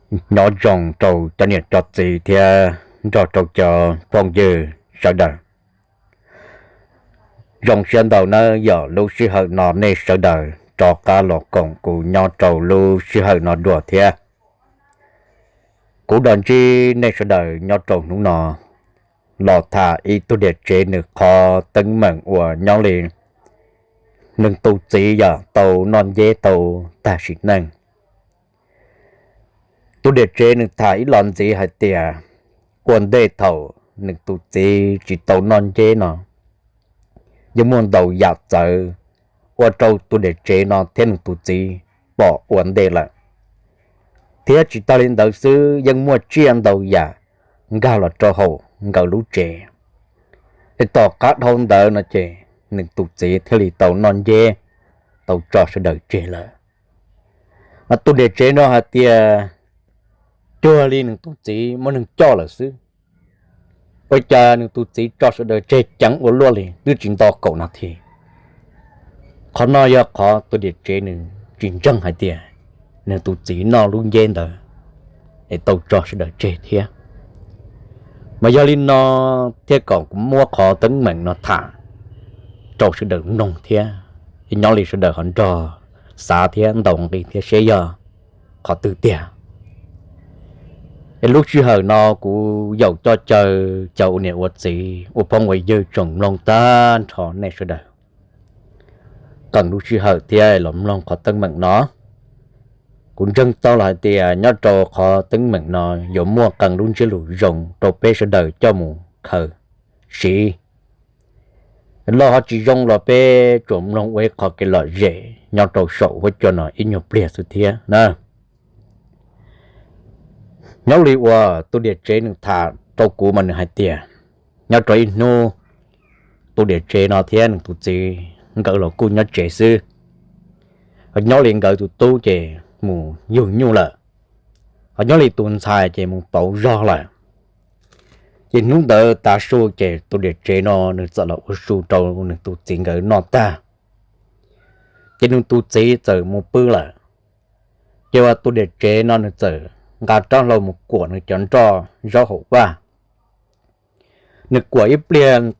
Nyob zoo rau cov niam cov txiv thiab nrog rau cov phooj ywg sawv daws. Zoo siab ntau nawb, yog lub sij hawm no nej sawv daws rov qab los koom kuv nyob rau lub sij hawm no dua thiab. Kuv los ntsib nej sawv daws nyob rau hnub no los tham ib tug niam tsev nws qhov teeb meem uas nyob li nws tus txiv yog tau noj nceb tau tag sim neej. Tus niam tsev nws tham ib los ntxiv hais tias ua ntej thaum nws tus txiv tsis tau noj nceb no yeej muaj ntau yam txawv ua rau tus niam tsev no thiab nws tus txiv pom ua ntej lawm. Thiab tsis tag li ntawd xwb, yeej muaj tsiaj ntau yam nkag los rau hauv nkawd lub tsev. Es tom qab dhau ntawd no ces nws tus txiv thiaj li tau noj nceb, tau tso sawv daws tseg lawm. Mas tus niam tsev no hais tias cuag li nws tus txiv muab neeg coj lawm xwb. Ua cas nws tus txiv tso sawv daws tseg ceev ua luaj li twb tsis nto kaum nas this. Qhov no yog qhov tus niam tsev nws tsis ntseeg hais tias nws tus txiv noj lub nceb ntawd es tau tso sawv daws tseg thiab. Mas yog li no thiaj kom kuv muab qhov teeb meem no tham rau sawv daws mloog thiab, nyob li sawv daws ho nrog xav thiab ntaus nqi thiab seb yog qhov twg tiag. Es lub sij hawm no kuv yaum coj caw cov ua niam ua txiv ua phooj ua ywg tsoom mloog tag nrho nej sawv daws qee lub sij hawm thiab los mloog qhov teeb meem no. Kuv ntseeg tau los hais tias nyob rau qhov teeb meem no yuav muaj qee lub ntsiab lus zoo rau peb sawv daws coj mus khaws siv. Los ho tsis zoo los peb tsuas mloog ua ib qho kev lom zem nyob rau saum huab cua no ib nyuag pliag xwb thiab na. Nyob li uas tus niam tsev nws tham rau kuv mas nws hais tias nyob rau ib hnub tus niam tsev no thiab nws tus txiv nkawd los kuj nyob tsev xwb. Nyob li nkawd tus tub ces mus yug nyuj lawm, ho nyob li tus ntxhais ces mus pauv zog lawm. Ces hnub ntawd tav su ces tus niam tsev no nws txawm los ua su rau nws tus txiv nkawd noj tag, ces nws tus txiv txawm mus pw lawm. Ces uas tus niam tsev no nws txawm nqa rab hlau mus kuam nws cov nroj zaub hauv vaj. Nws kuam ib pliag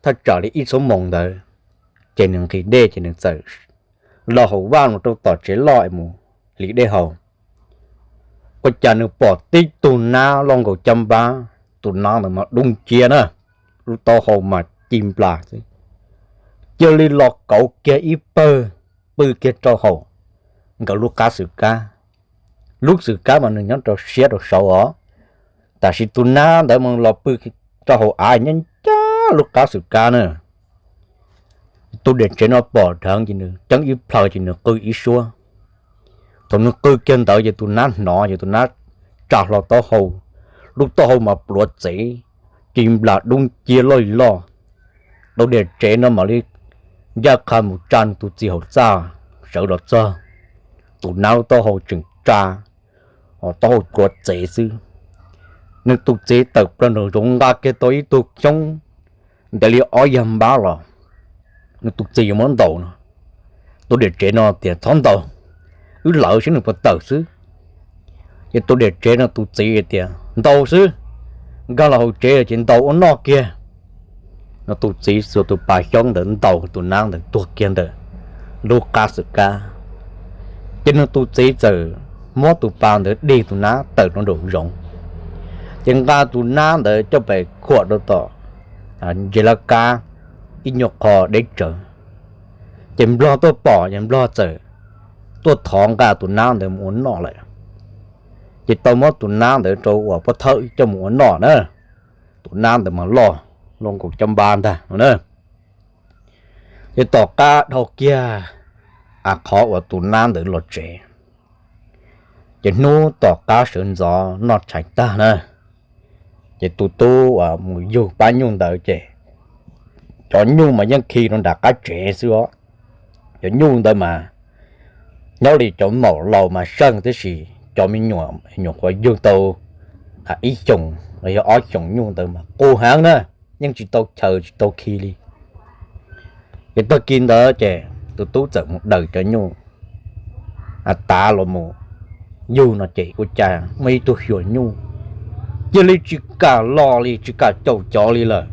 thaj tsam li ib xuab moos ntawd, ces nws nqhis dej ces nws txawm los hauv vaj mus rau tom tsev loj es mus hliv dej haus. Ua cas nws pom tib tug nab loj nkaus caj npab, tus nab ntawd mas dub nciab na, lub taub hau mas ci nplas xwb, cia li los kauv kiag ib pawg pw kiag rau hauv nkawd lub qab xwm kab. Lub xwm kab mas nws nyob rau siab rau saud os, tab sis tus nab ntawd mas los pw rau hauv av nyob ncaj lub qab xwm kab na. Tus niam tsev no pom dheev ces nws ceeb ib plhaw ces nws qw ib suab. Thaum nws qw kiag ntawd ces tus nab hnov ces tus nab tsa hlo taub hau, lub taub hau mas pluav txev, ci nplas dub nciab loj li loj. Tus niam tsev no mam li ncaj qha mus tsa nws tus txiv hauv txaj, sawv los txog, tus nab lub taub hau tseem tsa, ho taub hau pluav txev xwb. Nws tus txiv tawm plaws nraum zoov nqa kiag tau ib tug xyoob ntev li ob yag npab los, nws tus txiv yuav muab ntaus no. Tus niam tsev no tias txhob ntaus, wb lawv seb nws puas tawm xwb. Ces tus niam tsev no tus txiv tias ntaus xwb, nkag los hauv tsev ces ntaus ua noj kiag. No tus txiv xuas tus pas xyoob ntawd ntaus tus nab ntawd tuag kiag ntawm lub qab xwm kab. Ces nws tus txiv txawm muab tus pas ntawd dig tus nab tawm rau nraum zoov, ces nqa tus nab ntawd coj pem khuam rau tom ntses laj kab ib nyuag qho deb tsawv. Ces nplog tuaj pom ces nplog txawm tuaj thov nqa tus nab ntawd mus ua noj lawm. Ces tau muab tus nab ntawd rau uas pov thawj coj mus ua noj na. Tus nab ntawd mas loj, loj nkaus caj npab ntag no na. Ces tom qab dhau kiag, a qhov uas tus nab ntawd los tsev, ces hnub tom qab sawv ntxov noj tshais tag na, ces tus tub uas mus yug pab nyuj ntawd ces cov nyuj mas yeej khi rau nram qab tsev xwb os. Cov nyuj ntawd mas nyob li cov maum laus mas seej tib si, cov me nyuam nyuam qhuav yug tau ib xyoos los yog ob xyoos nyuj ntawd mas qus heev na, yeej tsis tau chaw tsis tau khi li. Ces tag kis ntawd ces tus tub txawm mus daws cov nyuj tav los mus yug no ces ua cas muaj ib tug xyuas nyuj cia li tsis kam los li, tsis kam caum cov li lawm.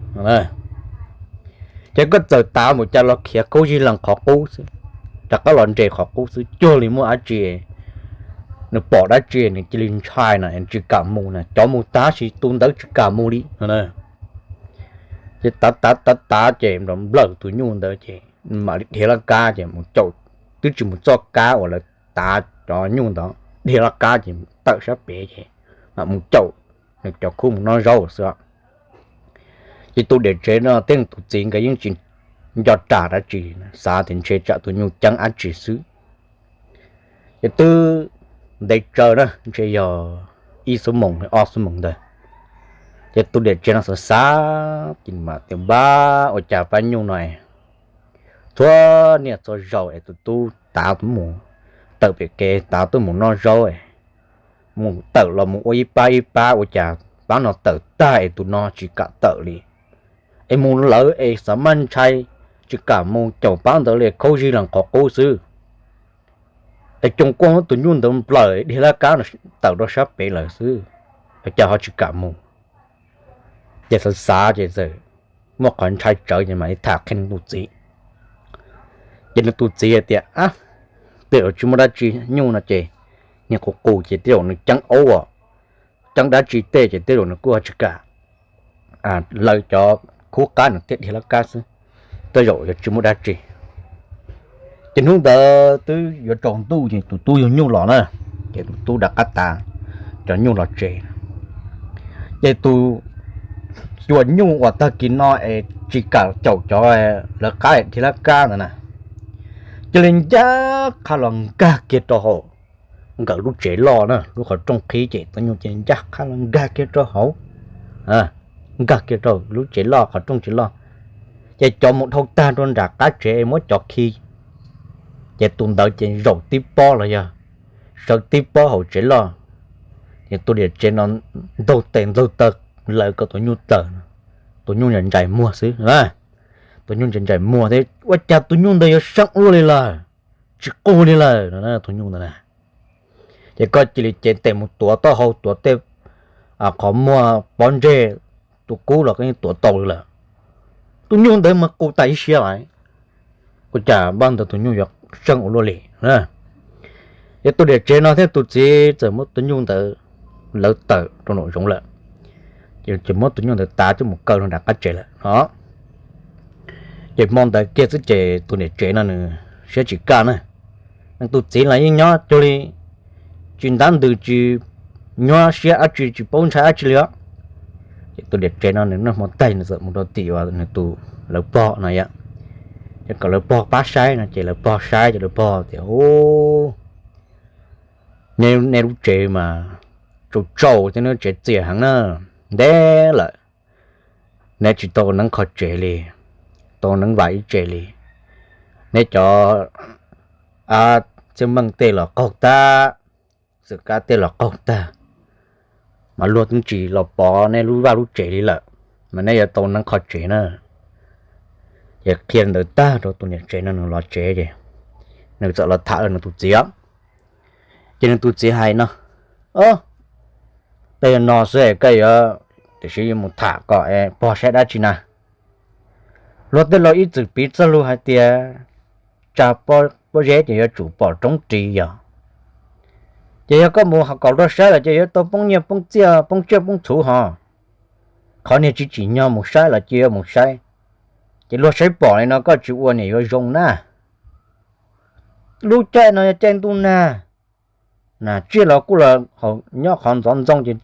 Ces koj txawm tav npaum cas los khiav khaub zig lees qhov qub xwb, rov qab los nres qhov qub xwb, cuag li muaj dab tsi, nws pom dab tsi nws cia li ntshai no tsis kam mus na, cov mus tag sis tus ntawd tsis kam mus li no. Ces tav tav tav tav ces nplawm tus nyuj ntawd ces mam li dhia laj kab ces mus caum, twb tsis mus txoj kab uas lawv tav cov nyuj ntawd, dhia laj kab ces tawm sab pem ces mam mus caum nws cov khub mus noj zaub xwb. Ces tus niam tsev no thiab tus txiv nkawd yeej tsis nco ras dab tsi, xav tias ntshe tsam tus nyuj ceeb dab tsi xwb. Ces twb ntev tsawv na, ntshe yog ib xuab moos ob xuab moos ntawd, ces tus niam tsev no xav xav ces mam tias, npab, ua cas pab nyuj no txhua niaj txhua zaus es tus tub tav tuaj mus, tawm pem kev tav tuaj mus noj zaub, mus tawm los mus ua ib pab ib pab, ua cas pab no tawm tag es tus no tsis kam tawm li, es mus lawv es xav maj ntshai, tsis kam mus, caum pab ntawd li khaub zig lees qhov qub xwb. Es coos kuaj tus nyuj ntawd nplawm dhia laj kab tawm rau sab pem lawm xwb, cas ho tsis kam mus. Ces xav xav ces txawm muaj qhov ntshai tsawv ces mam li tham qhia nws tus txiv. Ces nws tus txiv hais tias, ab, tej zaum tsis muaj dab tsi, nyuj no ces niag qus qus ces tej zaum nws ceeb aub os, ceeb dab tsi tej ces tej zaum nws kuj ho tsis kam, lawv cov khub qab nws thiaj dhia laj kab xwb, tej zaum yuav tsis muaj dab tsi. Ces hnub ntawd twb yuav tsaus ntuj ces tus tub yug nyuj los na, ces tus tub rov qab tav cov nyuj los tsev. Ces tus xyuas nyuj uas tag kis no es tsis kam caum cov lawv qab dhia laj kab ntawd na, cia li ncaj qha los nkag kiag rau hauv nkawd lub tsev loj na, lub qhov rooj qhib ces tus nyuj cia li ncaj qha los nkag kiag rau hauv, nkag kiag rau lub tsev loj, qhov rooj tsev loj. Ces cov mus dhau tag rau nram qab tsev muab cov khi, ces tus ntawd ces zaum tib pob los yog sawv tib pob hauv tsev loj. Ces tus niam tsev no ntaug tes ntaug taw lawv kom tus nyuj tawm, tus nyuj ntsais ntsais muag xwb. Tus nyuj ntsais ntsais muag thiab, ua cas tus nyuj ntawd yuav seej ua luaj li lawm, tsis qug li lawm no tus nyuj ntawd na. Ces koj cia li cev tes mus tuav taub hau, tuav tej qhov muag pob ntseg, tus kub los koj yeej tuav tau li lawm. Tus nyuj ntawd mas qus tas ib siab lawm, ua cas npaj ntawd tus nyuj yuav seej ua luaj li. Ces tus niam tsev no thiab tus txiv txawm muab tus nyuj ntawd lawv tawm rau nraum zoov lawm, ces muab tus nyuj ntawd tav coj mus kaw rau nram qab tsev lawm no. Ces hmo ntawd kiag xwb ces tus niam tsev no nws siab tsis kaj na, nws tus txiv los yeej nyob cuag li tsis ntab ntws, tsis nyuaj siab dab tsi, tsis paub ntshai dab tsi li os. Ces tus niam tsev no nws noj hmo tag nws txawm mus rau tim uas nws tus, lawv pog no yom, ces kom lawv pog pab saib no ces lawv pog saib ces lawv pog tias, u, nej lub tsev mas tsaus tsaus thiab, lub tsev txias heev na, ntev lawm, neb tsis tau neeb qhov tsev li, tau neeb vam ib tsev li, neb cov txhiaj meej tej los qaug tag, xwm kab tej los qaug tag, mas luag twb tsis los pov nej lub vaj lub tsev li lawm, mas neb yuav tau neeb qhov tsev na. Ces qhia ntawd tag rau tus niam tsev no nws los tsev ces nws txawm los tham nws tus txiv os. Ces nws tus txiv hais no, o, tej no xwb koj yuav, tiam sis yuav mus tham kom pog saib dab tsi na. Luag tej laus ib txwm piv txoj lus hais tias tsa pob zeb ces yuav tsum pom roob ris yom. Ces yog koj mus ho kom luag saib lawm ces yuav tau poob nyiaj poob txiaj poob tsiaj poob txhuv ho. Qhov niag tsis tsim nyog mus saib los cia yuav mus saib. Ces luag saib pom li no koj tsis ua niam yuav zoo na. Lub caij no yog caij ntuj nag, na tsiaj los kuj los nyob qhov ntxoov ntxoo ces,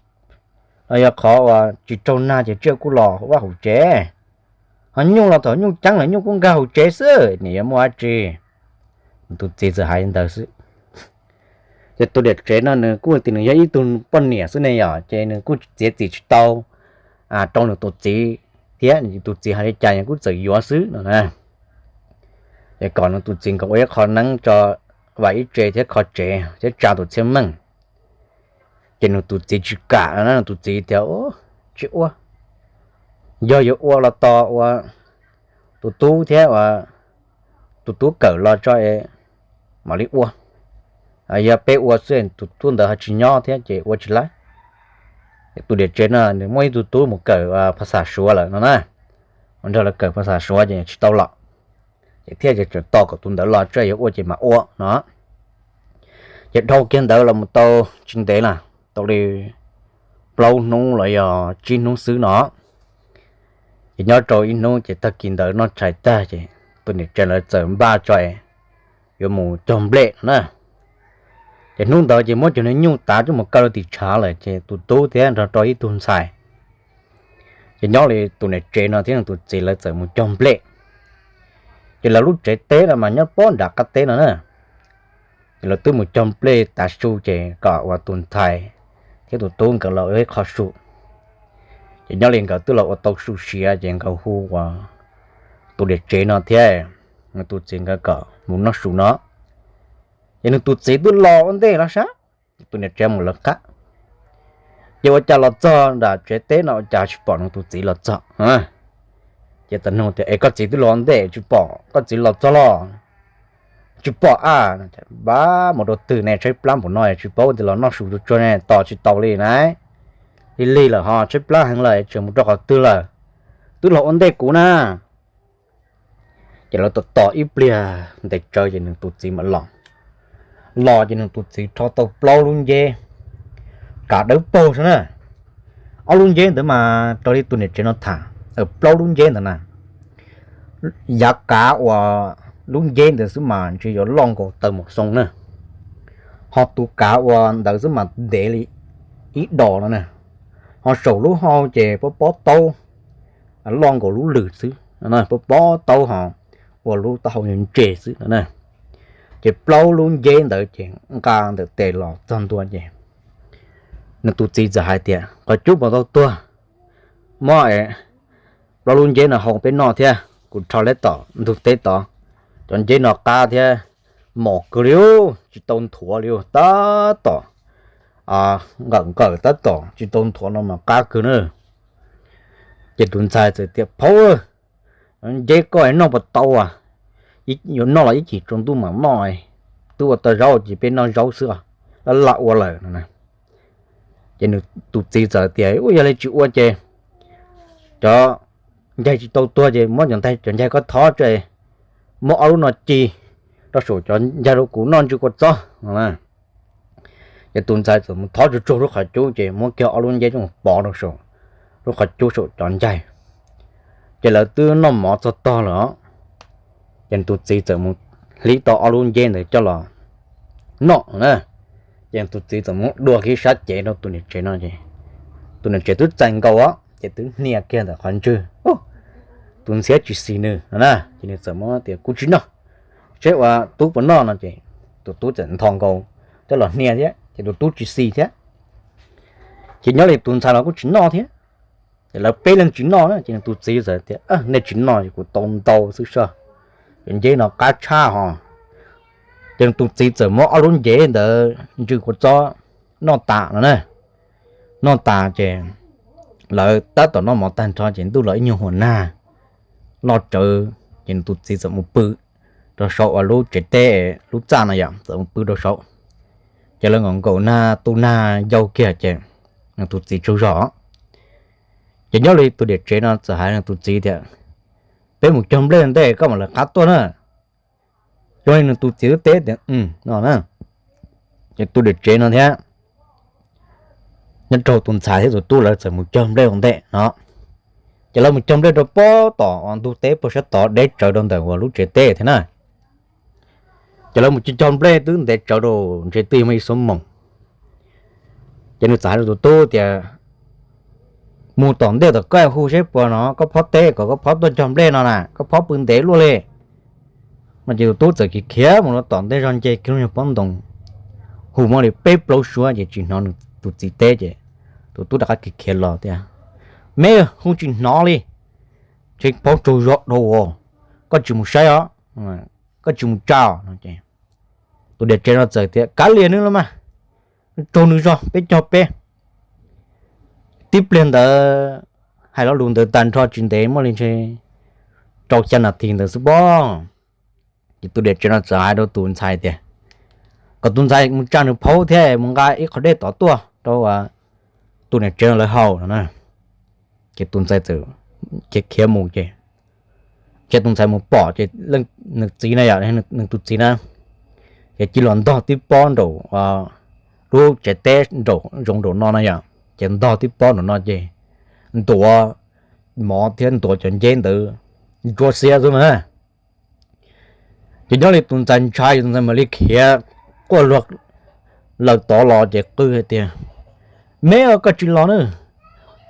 los yog qhov uas tsis raug nag ces tsiaj kuj los vaj hauv tsev. Ho nyuj los thaum nyuj ceeb los nyuj kuj nkag hauv tsev xwb, niam yuav muaj dab tsi. Tus txiv txawm hais li ntawd xwb. Ces tus niam tsev no nws kuj tias nws yog ib tug poj niam xwb ne yom, ces nws kuj txiav txim tsis tau rau nws tus txiv thiab, tus txiv hais li cas nws kuj txawm yuav xwb no na. Ces kom nws tus txiv nkawd ua ib qho neeb tso, vam ib tsev thiab kho tsev thiab tsa tus txhiaj meej. Ces nws tus txiv tsis kam no na, nws tus txiv tias, tsis ua, yog yuav ua los tos ua tus tub thiab ua tus tub kawm los tso mam li ua. yog peb ua xwb, tus tub ntawd ho tsis nyob thiab ces ua tsis laib. Tus niam tsev no nws muaj ib tug tub mus kawm phas xas Suav lawm no na, mus nrog lawv kawm phas xas Suav ces tsis tau los, ces thiaj tseem tos kom tus ntawd los tsam yuav ua ces mam ua no. Ces dhau kiag ntawd los mus tau tsis ntev na, tau li plaub hnub los yog tsib hnub xwb no. Ces nyob rau ib hnub ces tag kis ntawd noj tshais tag ces tus niam tsev lawv txawm npaj tso yuav mus cog nplej no na. Ces hnub ntawd ces muab cov nyuj tav coj mus kaw rau tim tshav lawm ces tus tub thiab nrog rau ib tug ntxhais, ces nyob li tus niam tsev no thiab nws tus txiv lawv txawm mus cog nplej. Ces lawv lub tsev teb no mas nyob pob nram qab teb no na. Ces lawv twb mus cog nplej tav su ces kom uas tus ntxhais thiab tus tub nkawd los ua ib qho su. Ces nyob li nkawd twb los ua tau su siav ces nkawd hu uas tus niam tsev no thiab nws tus txiv nkawd kom mus noj su no. Ces nws tus txiv twb los ua ntej los sab, tus niam tsev mus lawv qab. Ces ua cas los txog nram tsev teb no ua cas tsis pom nws tus txiv los txog. Ces txawm nug tias, Es koj txiv twb los ua ntej tsis pom koj txiv los txog los? Tsis pom a. Pab mus rau twg ne, tshaib plab npaum no tsis paub tias los noj su tsuag tsuag ne, tos tsis tau li na. Lig lig lawm ho tshaib plab heev lawm, tseem mus rau qhov twg lawm? Twb los ua ntej kuv na. Ces lawv tos tos ib pliag ntev tsawv ces nws tus txiv mam los. Los ces nws tus txiv rho tau plaub lub nceb kav dawb paug xwb na. Ob lub nceb ntawd mas raws li tus niam tsev no tham, plaub lub nceb ntawd na, yav kav uas lub nceb ntawd xwb mas ntshe yuav loj nkaus taw mus xoo na. Ho tus kav uas ntawd xwb mas ntev li ib dos no na. Ho saum lub hau ces pob pob taub loj nkaus lub lwm xwb, pob pob taub ho ua lub taub hau ntse xwb no na. Ces plaub lub nceb ntawd ces nqa ntawm tes los txog ntua ces nws tus txiv txawm hais tias, Qhov cub puas tau tuag? Muab plaub lub nceb no hau peb noj thiab, kuv rho leb tom ntug teb tod. Cov nceb no qab thiab mos kawg li, tsis tau nthuav li, tab tom nqawm nqawm tab tom tsis tau nthuav no mas qab kawg na. Ces tus ntxhais txawm tias, Phauj, nceb koj noj puas tau a? Yuav noj los ib chim tsaus ntuj mam noj, twb ua tau zaub ces peb noj zaub xwb os, laj laj ua lawm no. Ces nws tus txiv txawm tias, Ua yog li tsis ua ces cov ncaig tsis tau tuag ces muab cov ncaig, cov ncaig koj thov tso, muab ob lub no ci rau saum cov ncaig rau kuv noj ntsw kua txob no. Ces tus ntxhais txawm mus thov tsuag tsuag lub qhov cub ces muab kiag ob lub nceb coj mus pov rau saum lub qhov cub saum cov ncaig. Ces lawv twb noj mov txog tog lawm, ces nws tus txiv txawm mus hlib tau ob lub nceb ntawd coj los noj na. Ces nws tus txiv txawm muab dua kiag sab cev rau tus niam tsev no ces tus niam tsev twb txais nkaus os, ces twb hnia kiag ntawm qhov ntswg, tus ntxhiab tsis xis nws no na. Ces nws txawm muab tias, Kuv tsis noj, seb ua tub puas noj no ces tus tub txawm ntho nkaus coj los hnia thiab ces tus tub tsis xis thiab. Ces nyob li tus ntxhais los kuj tsis noj thiab. Ces lawv peb leeg tsis noj na, ces nws tus txiv txawm tias, Nej tsis noj ces kuv tau ntau xwb soj, cov nceb no qab tshaj ho. Ces nws tus txiv txawm muab ob lub nceb ntawd ntsw kua txob noj tas no na. Noj tas ces lawv tab tom noj mov tag nrho ces ntuj los ib nyuag huam nag loj tsawv, ces nws tus txiv txawm mus pw rau saum uas lub tsev teb lub txaj no yom, txawm mus pw rau saum. Ces lawv nkaum nkaus nag tu nag yau kiag ces nws tus txiv tsaug zog. Ces nyob li tus niam tsev no txawm hais nws tus txiv tias, Peb mus cog nplej ntej koj mam lawv qab tuaj na. Yog li nws tus txiv twb teb tias, No na. Ces tus niam tsev no thiab nyob rau tus ntxhais thiab tus tub lawv txawm mus cog nplej ua ntej no. Ces lawv mus cog nplej rau pob tom ntug teb puag sab tod deb tsawv rau ntawm uas lub tsev teb thiab na. Ces lawv mus cog nplej twb ntev tsawv rau ntshe twb yuav muaj ib xuab moos. Ces nws txawm hais rau tus tub tias, Mus tom ntej tom koj hu seb puas no koj phob teb kom koj phob tuaj cog nplej no na, koj phob pw ntev luaj li. No ces tus tub txawm khiav khiav mus rau tom ntej zog nce kiag lub nyuag pob ntoo, hu muaj li peb plaub suab ces tsis hnov nws tus txiv teb ces tus tub rov qab khiav khiav los tias, Me, hu tsis hnov li, ntshe paub tsaug zog dhau, koj tsis mus saib os, koj tsis mus tsa os no ces tus niam tsev no txawm tias, Kav liam nws los mas, raug nws zog peb cog peb. Tib pliag ntawd hais lo lus ntawd tag nrho tsis ntev muaj li ntshe rau xya nas this ntawd xwb pob. Ces tus niam tsev no txawm hais rau tus ntxhais tias, kom tus ntxhais mus tsa nws phaub thiab mus nqa ib qho dej tod tuaj rau tus niam tsev no lawv haus no na. Ces tus ntxhais txawm khiav mus ces, ces tus ntxhais mus pom ces nws txiv na yom, nws tus txiv na, ces cia li los ntog tib pob nraum lub tsev teb nraum zoov nraum no na yom, ces ntog tib pob nraum no ces ntuav mov thiab ntuav cov nceb ntawd ntsuab xiab xwb na. Ces nyob li tus ntxhais ntshai, tus ntxhais mam li khiav quaj luag lawm tod los ces qw hais tias, Me, koj tsis los na,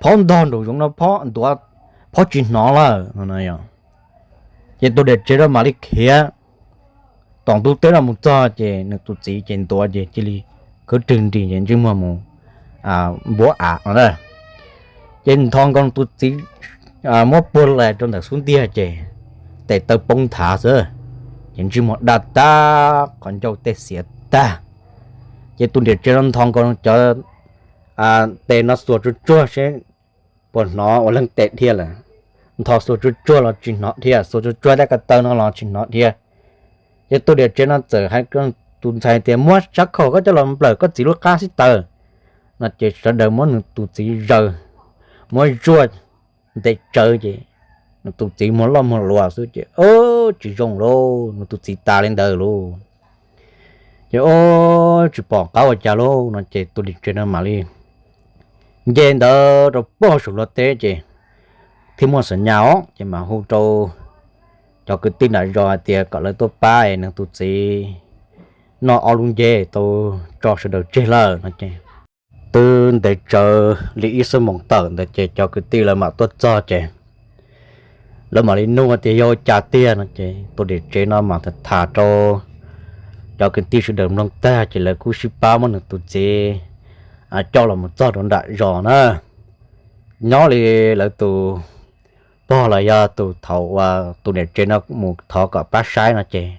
phaub ntog nraum zoov no phob ntuav, phob tsis hnov lawm no. Ces tus niam tsev no mam li khiav tom ntug teb no mus txog ces nws tus txiv ces ntuav ces cia li khwb rwg nris ces ntsej muag mus npuab av no na. Ces nthos nkaus tus txiv muab puag lais rau ntawm xub ntiag ces tes taw poob nthav xwb, ces ntsej muag daj tag, qhov ncauj tej xiav tag. Ces tus niam tsev no nthos nkaus cov tes no xuas tsuag tsuag seb puas hnov ua leej tes dhia lawm. Nthos xuas tsuag tsuag los tsis hnov dhia, xuas tsuag tsuag tej ko taw no los tsis hnov dhia. Ces tus niam tsev no txawm hais tus ntxhais tias, Muab sab khauj koj coj los nplawm koj txiv lub qab xib taws no. Ces sawv daws muab nws tus txiv zaws, muab zuaj ntes tsawv ces nws tus txiv muag loj muag luas xwb ces tsis zoo lauj, nws tus txiv tas li ntawd lauj. Ces tsis pom qab ua cas lauj no ces tus niam tsev no mam li nce ntawd rau pog saum luag teb ces thiaj muaj xam nyas os, ces mam hu rau cov kwv tij nram zos hais tias kom lawv tuaj pab es nws tus txiv noj ob lub ncej tau tso sawv daws tseg lawm no ces twb ntev tsawv li ib xuab moos tawm ntawd ces cov kwv tij lawv mam tuaj txog ces lawv mam li nug tias yog ua cas tiag no ces tus niam tsev no mam tham rau cov kwv tij sawv daws mloog tag ces lawv kuj sib pab muab nws tus txiv coj los mus txog rau nram zos na. Nyob li lawv tus pog los yog tus thaum uas tus niam tsev no mus thov kom pab saib no ces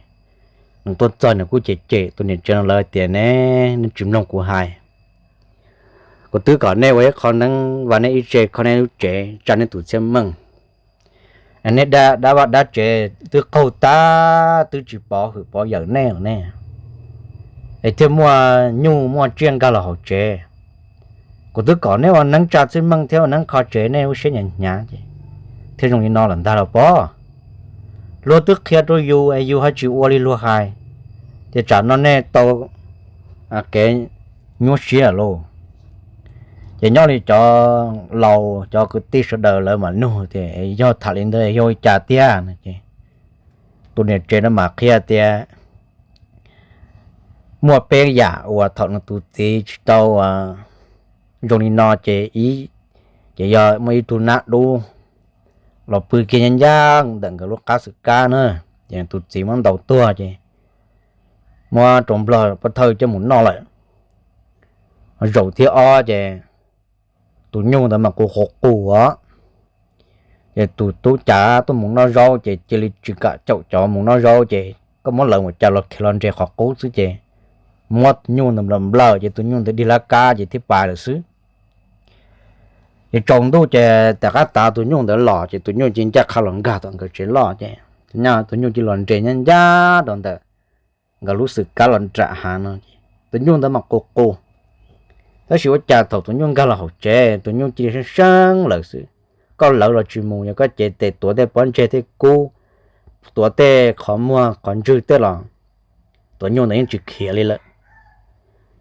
nws tuaj txog nws kuj cem cem tus niam tsev no lawm tias, Ne, nej tsis mloog kuv hais. Kuv twb kom nej ua ib qho neeb, vaj nej ib tse, kho nej lub tsev, tsa nej tus txhiaj meej. Nej dab vaj dab tsev twb qaug tag, twb tsis pov hwm pov yawm nej los ne, es thiaj muaj nyuj muaj tsiaj nkag los hauv tsev. Kuv twb kom nej ua neeb tsa txhiaj meej thiab ua neeb kho tsev, nej lub siab hnyav hnyav ces thiaj zoo li no lawm ntag los pob. Luag twb qhia rau yus es yus ho tsis ua li luag hais, ces tsam no nej tau kev nyuaj siab lauj. Ces nyob li cov laus cov kwv tij sawv daws lawv mam nug tias, Yog tham li ntawd yog li cas tiag no ces tus niam tsev no mam qhia tias muaj peb yam uas thaum nws tus txiv tsis tau zoo li no ces ib, ces yog muaj ib tug nab dub los pw kiag ncaj ncaj ntawm nkawd lub qab xwm kab na, ces nws tus txiv muab ntaus tuag ces muab rau nplog pov thawj coj mus noj lawm. Zaum thib ob ces tus nyuj ntawd mas qus qus qus os. Ces tus tub cav tuaj mus noj zaub ces cia li tsis kam caum cov mus noj zaub ces koj muab lawv mus cas los khiav los nres qhov qub xwb ces muab tus nyuj ntawd nplawm nplawm ces tus nyuj ntawd dig lab kab ces thiaj pais lawm xwb. Ces tsaus ntuj ces tom qab tav tus nyuj ntawd los ces tus nyuj cia li ncaj qha los nkag tom nkawd tsev loj ces tus nyuj cia li los nres ncaj ncaj rau ntawm nkawd lub xwm kab los nram hav no. Tus nyuj ntawd mas qus qus, tab sis ua cas thaum tus nyuj nkag los hauv tsev tus nyuj cia li seeb seeb lawm xwb. Koj lawv los tsis mus, yog koj cev tes tuav tej pob ntseg tej kub, tuav tej qhov muag qhov ntswg tej los tus nyuj ntawd yeej tsis khiav li lawm.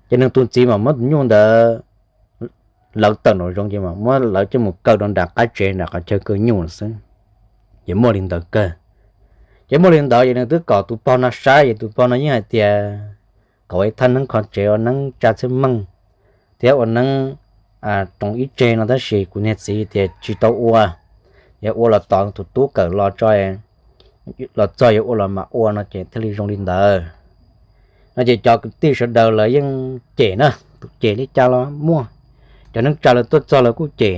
Ces nws tus txiv mas muab tus nyuj ntawd lawv tawm nraum zoov ces mas muab lawv coj mus kaw rau nram qab tsev nram qhov chaw kaw nyuj lawm xwb. Ces muaj li ntawd kawg. Ces muaj li ntawd ces nws twb kom tus pog no saib ces tus pog no yeej hais tias kom ua ib thaj neeb kho tsev ua neeb tsa txhiaj meej thiab ua neeb roos ib tse no tab sis kuv niag txiv tias tsis tau ua, yog ua los tos tus tub kawm los tso, los txog yuav ua los mam ua no ces thiaj li zoo li ntawd. No ces cov kwv tij sawv daws lawv yeej cem na, tus cem li cas los muaj, cov neej tsa lawv tuaj txog lawv kuj cem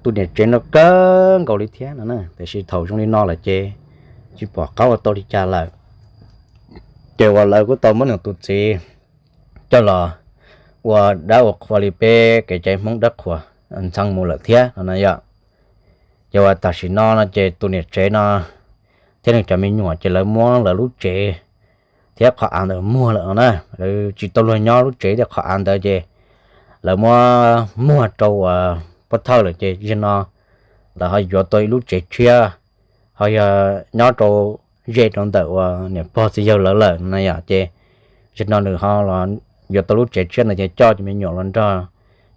tus niam tsev no kawg nkaus li thiab no na. Tiam sis thaum zoo li no lawm ces tsis pom qab ua tau li cas lawm. Ces uas lawv kuj tau muab nws tus txiv coj los ua dab ua qhua li peb kev cai Hmoob dab qhuas ntxhee mus lawm thiab no na yom. Ces uas tam sim no no ces tus niam tsev no thiab nws cov me nyuam ces lawv muab lawv lub tsev thiab qhov av ntawd muag lawm no na, lawv tsis tau luag nyob lub tsev thiab qhov av ntawd ces lawv muab muag rau uas pov thawj lawm ces zaum no lawv ho yuav tau ib lub tsev tshiab, ho yog nyob rau ze rau ntawm uas niam pog txiv yawg lawv lawm no yom. Ces zaum no nws ho los yuav tau lub tsev tshiab ntawd ces coj cov me nyuam los nrog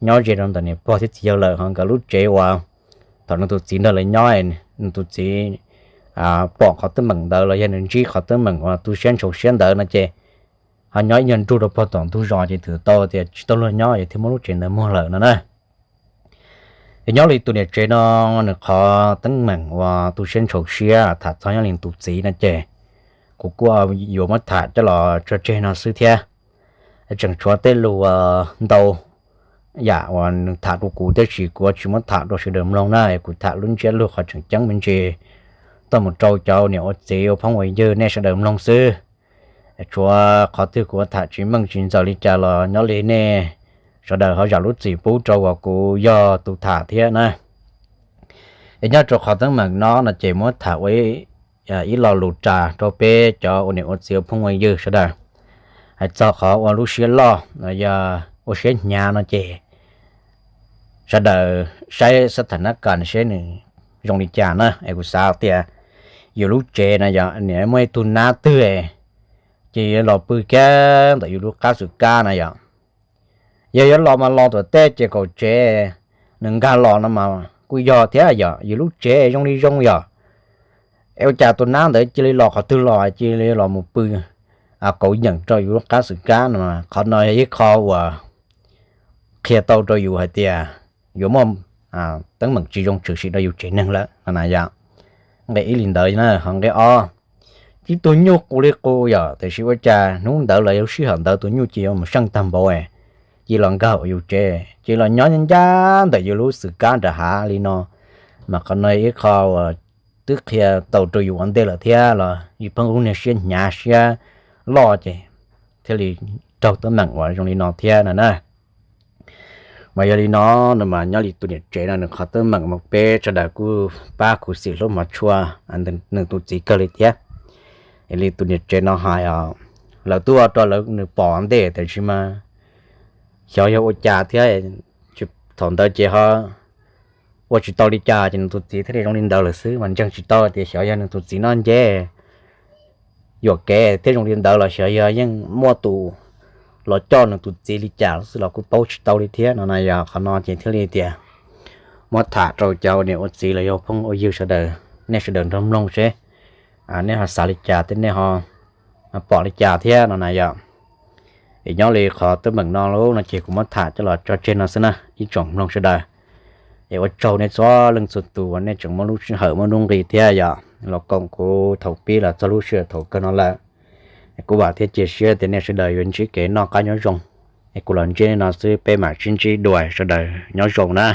nyob ze rau ntawm niam pog thiab txiv yawg lawm, ho nkawd lub tsev uas thaum nws tus txiv nrog lawv nyob, nws tus txiv pom qhov teeb meem ntawd los yog nws ntsib qhov teeb meem uas tu siab ntshau siab ntawd no ces ho nyob ib nyuag nrug rau pog tom ntug zos ces twb tau tias tsis tau luag nyob es thiaj muab lub tsev ntawd muag lawm no na. Es nyob li tus niam tsev no, nws qhov teeb meem uas tu siab ntshau siab tham txog nyob li tus txiv no ces kuv kuj yuav muab tham coj los tso tseg no xwb thiab. Tseem tshuav tej lus ntau yam uas nws tham rau kuv, tiam sis kuv tsis muab tham rau sawv daws mloog na, kuv tham lub ntsiab lus qhov tseem ceeb me ntsis tuaj mus rau cov niam ua txiv ua phooj ua ywg nej sawv daws mloog xwb. Tshuav qhov twg kuv tham tsis meej tsis ntxaws li cas los nyob li nej sawv daws ho zam lub txim pub rau uas kuv yog tus tham thiab na. Es nyob rau qhov teeb meem no no ces muab tham ua ib lo lus ras rau peb cov ua niam ua txiv ua phooj ua ywg sawv daws. Hais txog qhov ua lub siab loj los yog ua siab hnyav no ces sawv daws saib xab thas nab kas seb nws zoo li cas na. Es kuv xav tias yus lub tsev no yog niam muaj ib tug nab twg ces yuav los pw kiag ntawm yus lub qab xwm kab na yom. Yog yuav los mas los tuam tej ces kaum tsev nws nkag los no mas kuj yog thiab yom. Yus lub tsev zoo li zoo yom, es ua cas tus nab ntawd cia li los qhov twg los cia li los mus pw kauv yeem rau yus lub qab xwm kab no. Qhov no yog ib qho uas qhia tau rau yus hais tias yuav muaj teeb meem tsis zoo tshwm sim rau yus tsev neeg lawm no na yom. Nqe ib li ntawd na, ho nqe ob, ib tug nyuj qus li qus yom, tiam sis ua cas hnub ntawd los yog lub sij hawm ntawd tus nyuj cia li mus seej tag npaum, cia li los nkag hauv yus tsev, cia li los nyob ncaj ntawm yus lub xwm kab nram hav li no. Mas qhov no ib qho uas twb qhia tau rau yus ua ntej lawm thiab los yus pheej lub niag siab hnyav siab loj ces thiaj li raug teeb meem uas zoo li no thiab no na. Mas yog li no, no mas nyob li tus niam tsev no nws qhov teeb meem mas peb sawv daws kuj pab khuv xim hlub hmov tshua nws tus txiv kawg li thiab. Yog li tus niam tsev no hais os, lawv twb ua rau lawv nws pom ntej tiam sis mas xyov yog ua cas thiab, thaum ntawd ces ho ua tsis tau li cas ces nws tus txiv thiaj li zoo li ntawd lawm xwb. Mas ntseeg tsis tau tias xyov yog nws tus txiv noj nceb yuam kev thiaj zoo li ntawd los xyov yog yeej muaj tus los coj nws tus txiv li cas xwb los kuj paub tsis tau li thiab no na. Yog qhov no ces thiaj li tias muab tham rau cov ua niam ua txiv los yog phooj ua ywg sawv daws, nej sawv daws nrog mloog seb nej ho xav li cas thiab nej ho pom li cas thiab no na yom. Es nyob li qhov teeb meem no lub no ces kuv muab tham coj los tso tseg no xwb na ib tsoom mloog sawv daws. Es ua tsaug nej txhua leej txhua tus uas nej tseem muab lub sij hawm muaj nuj nqis thiab yom los koom kuv thaum pib los txog lub sij hawm thaum kawg no lawm. Kuv vam thiab cia siab tias nej sawv daws yuav ntsib kev noj qab nyob zoo. Es kuv los ntsib no xwb, peb mam sib ntsib dua, sawv daws nyob zoo na.